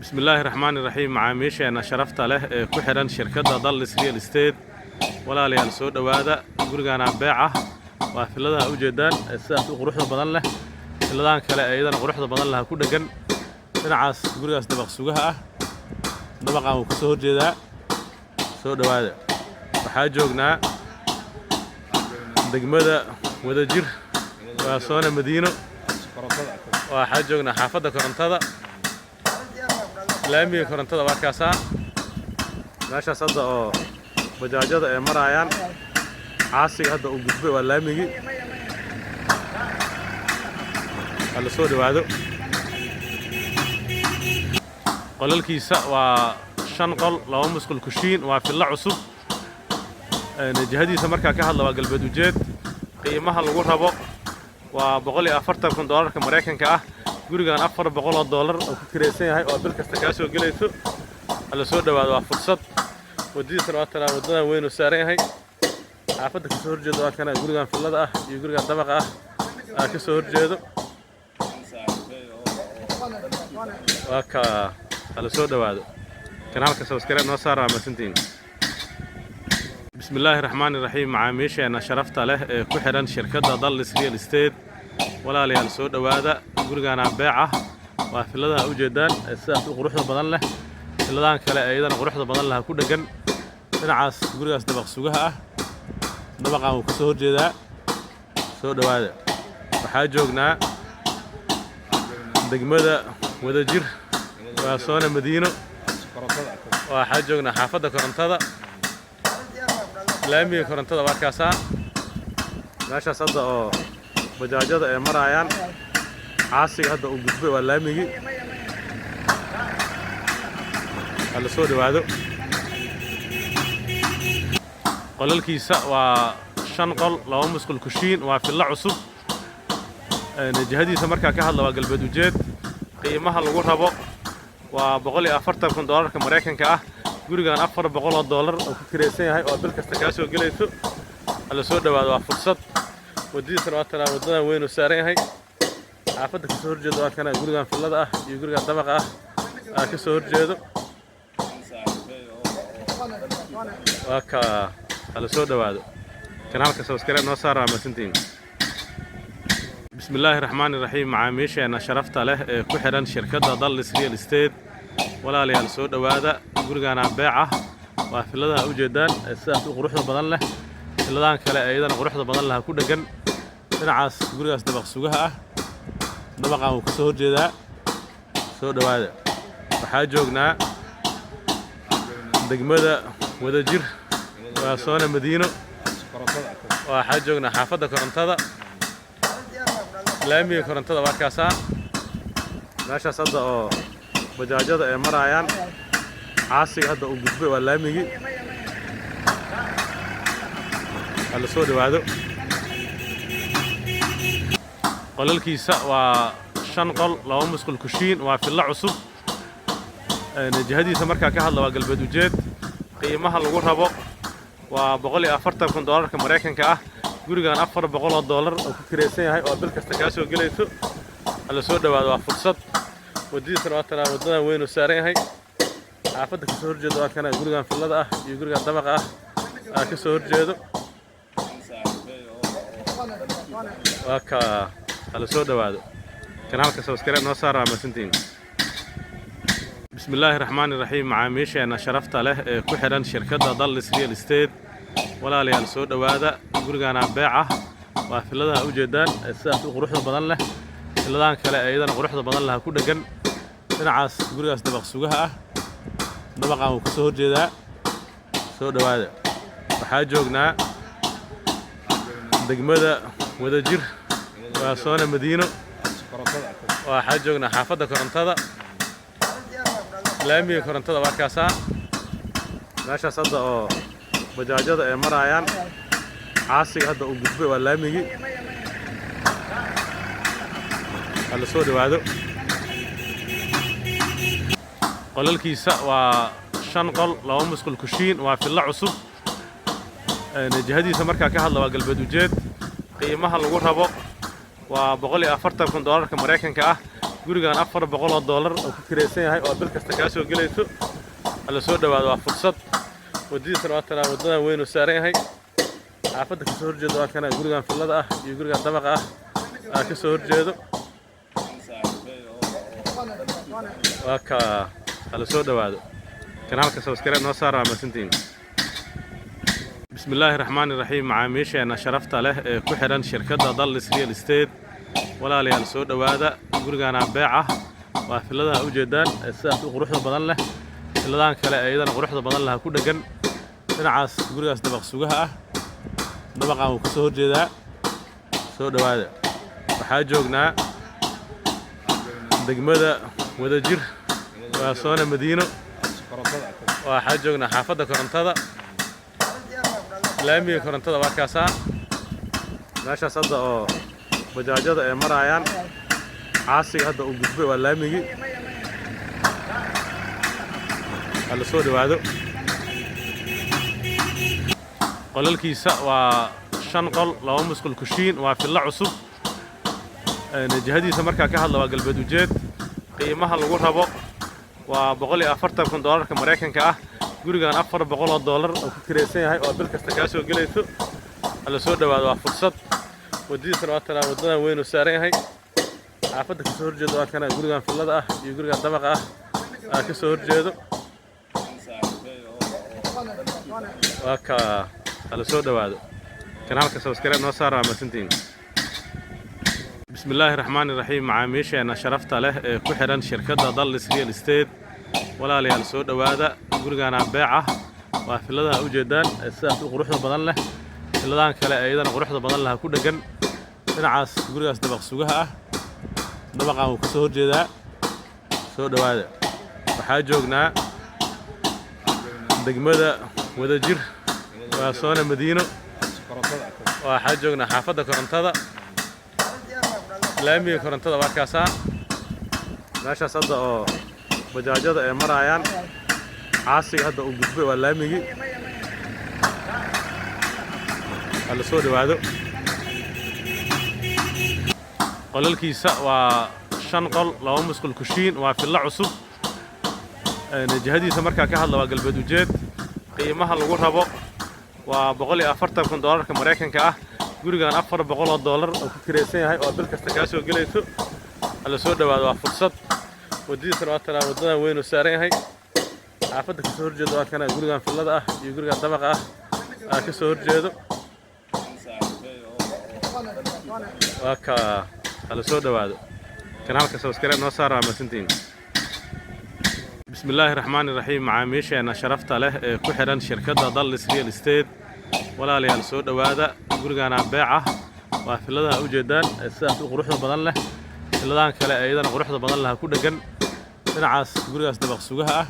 Bismillaahi raxmaani raxiim. Macaamiisheena sharafta leh ee ku xidhan shirkadda Dallis Real Estate, walaalayaal, soo dhowaada. Gurigaana beec ah waa villadaha ujeedaan ee sidaas u quruxda badan leh. Villadahan kale ee iyadana quruxda badan leh ku dheggan dhinacaas, gurigaas dabaq sugaha ah, dabaqan wuu kasoo horjeedaa. Soo dhowaada. Waxaa joognaa degmada Wadajir, waa soona Madiino. Waxaa joognaa xaafadda Korontada, laamiga Korontada. Waa kaasaa meeshaas hadda oo bajaajada ay maraayaan. Caasiga hadda uu gudbay waa laamigii. Ha la soo dhowaado. Qolalkiisa waa shan qol, laba musqul, kushiin. Waa fillo cusub. Jihadiisa markaa ka hadla waa galbeed ujeed. Qiimaha lagu rabo waa 140,000 doolarka Maraykanka ah. Gurigan $400 oo ku kiraysan yahay oo bil kasta kaa soo gelayso. Ha la soo dhowaado, waa fursad. Waddadiisana waa tanaa, waddadan weyn uu saaran yahay. Xaafadda kasoo horjeeda waa kana, gurigan villada ah iyo gurigan dabaqa ah aa ka soo horjeedo. Waa ka. Ha la soo dhowaado. Kanaalka subscribe noo saara. Waa mahadsantihiin. Bismillaahi raxmaani raxiim. Macaamiisheena sharafta leh ee ku xidhan shirkadda Dallis Real Estate, walaalayaal, soo dhowaada. Gurigaana beec ah waa villadaha ujeedaan ee sidaas u quruxda badan leh. Villadahan kale ee iyadana quruxda badan leh ku dheggan dhinacaas, gurigaas dabaq sugaha ah, dabaqan wuu kasoo horjeedaa. Soo dhowaada. Waxaa joognaa degmada Wadajir, waa soona Madiino. Waxaa joognaa xaafadda Korontada, laamiga Korontada. Waa kaasaa meeshaas hadda oo bajaajada ay maraayaan. Caasiga hadda uu gudbay waa laamigii. Ha la soo dhowaado. Qolalkiisa waa shan qol, laba musqul, kushiin. Waa fillo cusub. Jihadiisa markaa ka hadla waa galbeed ujeed. Qiimaha lagu rabo waa 140,000 doolarka Maraykanka ah. Gurigan $400 oo ku kiraysan yahay oo bil kasta kaa soo gelayso. Ha la soo dhowaado, waa fursad. Waddadiisana waa tanaa, waddadan weyn uu saaran yahay. Xaafadda kasoo horjeeda waa kana, gurigan villada ah iyo gurigan dabaqa ah aa ka soo horjeedo. Waa ka. Ha la soo dhowaado. Kanaalka subscribe noo saara. Waa mahadsantihiin. Bismillaahi raxmaani raxiim. Macaamiisheena sharafta leh ee ku xidhan shirkadda Dallis Real Estate, walaalayaal, soo dhowaada. Gurigaana beec ah waa villadaha ujeedaan ee sidaas u quruxda badan leh. Villadahan kale ee iyadana quruxda badan leh ku dheggan dhinacaas, gurigaas dabaq sugaha ah, dabaqan wuu kasoo horjeedaa. Soo dhowaada. Waxaa joognaa degmada Wadajir, waa soona Madiino. Waxaa joognaa xaafadda Korontada, laamiga Korontada. Waa kaasaa meeshaas hadda oo bajaajada ay maraayaan. Caasiga hadda uu gudbay waa laamigii. Ha la soo dhowaado. Qolalkiisa waa shan qol, laba musqul, kushiin. Waa fillo cusub. Jihadiisa markaa ka hadla waa galbeed ujeed. Qiimaha lagu rabo waa 140,000 doolarka Maraykanka ah. Gurigan $400 oo ku kiraysan yahay oo bil kasta kaa soo gelayso. Ha la soo dhowaado, waa fursad. Waddadiisana waa tanaa, waddadan weyn uu saaran yahay. Xaafadda kasoo horjeeda waa kana, gurigan villada ah iyo gurigan dabaqa ah aa ka soo horjeedo. Waa ka. Ha la soo dhowaado. Kanaalka subscribe noo saara. Waa mahadsantihiin. Bismillaahi raxmaani raxiim. Macaamiisheena sharafta leh ee ku xidhan shirkadda Dallis Real Estate, walaalayaal, soo dhowaada. Gurigaana beec ah waa villadaha ujeedaan ee sidaas u quruxda badan leh. Villadahan kale ee iyadana quruxda badan leh ku dheggan dhinacaas, gurigaas dabaq sugaha ah, dabaqan wuu kasoo horjeedaa. Soo dhowaada. Waxaa joognaa degmada Wadajir, waa soona Madiino. Waxaa joognaa xaafadda Korontada, laamiga Korontada. Waa kaasaa meeshaas hadda oo bajaajada ay maraayaan. Caasiga hadda uu gudbay waa laamigii. Ha la soo dhowaado. Qolalkiisa waa shan qol, laba musqul, kushiin. Waa fillo cusub. Jihadiisa markaa ka hadla waa galbeed ujeed. Qiimaha lagu rabo waa 140,000 doolarka Maraykanka ah. Gurigan $400 oo ku kiraysan yahay oo bil kasta kaa soo gelayso. Hala soo dhawaado, waa fursad. Waddadiisana waa tanaa, waddadan weyn uu saaran yahay. Xaafadda kasoo horjeedo waa kana, gurigan villada ah iyo gurigan dabaqa ah aa kasoo horjeedo. Waa ka, hala soo dhawaado. Kanaalka subscribe noo saara, waa mahadsantihiin. Bismi illaahi raxmaani raxiim. Macaamiisheena sharafta leh ee ku xidhan shirkadda Dallis Real Estate, walaalayaal, soo dhowaada. Gurigaana beec ah, waa villadaha ujeedaan ee sidaas u quruxda badan leh. Villadan kale ee iyadana quruxda badan leh ku dheggan dhinacaas, gurigaas dabaq sugaha ah, dabaqan wuu kasoo horjeedaa. Soo dhowaada. Waxaa joognaa degmada Wadajir, waa soona Madiino. Waxaa joognaa xaafadda Korontada, laamiga Korontada. Waa kaasaa meeshaas hadda oo bajaajada ay maraayaan. Caasiga hadda uu gudbay waa laamigii. Ha la soo dhowaado. Qolalkiisa waa shan qol, laba musqul, kushiin. Waa fillo cusub. Jihadiisa markaa ka hadla waa galbeed ujeed. Qiimaha lagu rabo waa 140,000 doolarka Maraykanka ah. Gurigan $400 oo ku kiraysan yahay oo bil kasta kaa soo gelayso. Hala soo dhowaado, waa fursad. Waddadiisana waa tanaa, waddadan weyn uu saaran yahay. Xaafadda kasoo horjeedo waa kana, gurigan villada ah iyo gurigan dabaqa ah aa kasoo horjeedo. Waa ka, hala soo dhowaado. Kanaalka subscribe noo saara, waa mahadsantihiin. Bismi illaahi raxmaani raxiim. Macaamiisheena sharafta leh ee ku xidhan shirkadda Dallis Real Estate, walaalayaal, soo dhowaada. Gurigaana beec ah, waa villadaha ujeedaan ee sidaas u quruxda badan leh. Villadan kale ee iyadana quruxda badan leh ku dheggan dhinacaas, gurigaas dabaq sugaha ah, dabaqan wuu kasoo horjeedaa. Soo dhowaada. Waxaa joognaa degmada Wadajir, waa soona Madiino. Waxaa joognaa xaafadda Korontada, laamiga Korontada. Waa kaasaa meeshaas hadda oo bajaajada ay maraayaan. Caasiga hadda uu gudbay waa laamigii. Ha la soo dhowaado. Qolalkiisa waa shan qol, laba musqul, kushiin. Waa fillo cusub. Jihadiisa markaa ka hadla waa galbeed ujeed. Qiimaha lagu rabo waa 140,000 doolarka Maraykanka ah. Gurigan $400 oo ku kiraysan yahay oo bil kasta kaa soo gelayso. Hala soo dhowaado, waa fursad. Waddadiisana waa tanaa, waddadan weyn uu saaran yahay. Xaafadda kasoo horjeedo waa kana, gurigan villada ah iyo gurigan dabaqa ah aa kasoo horjeedo. Waa ka, hala soo dhowaado. Kanaalka subscribe noo saara, waa mahadsantihiin. Bismi illaahi raxmaani raxiim. Macaamiisheena sharafta leh ee ku xidhan shirkadda Dallis Real Estate, walaalayaal, soo dhowaada. Gurigaana beec ah, waa villadaha ujeedaan ee sidaas u quruxda badan leh. Villadan kale ee iyadana quruxda badan leh ku dheggan dhinacaas, gurigaas dabaq sugaha ah.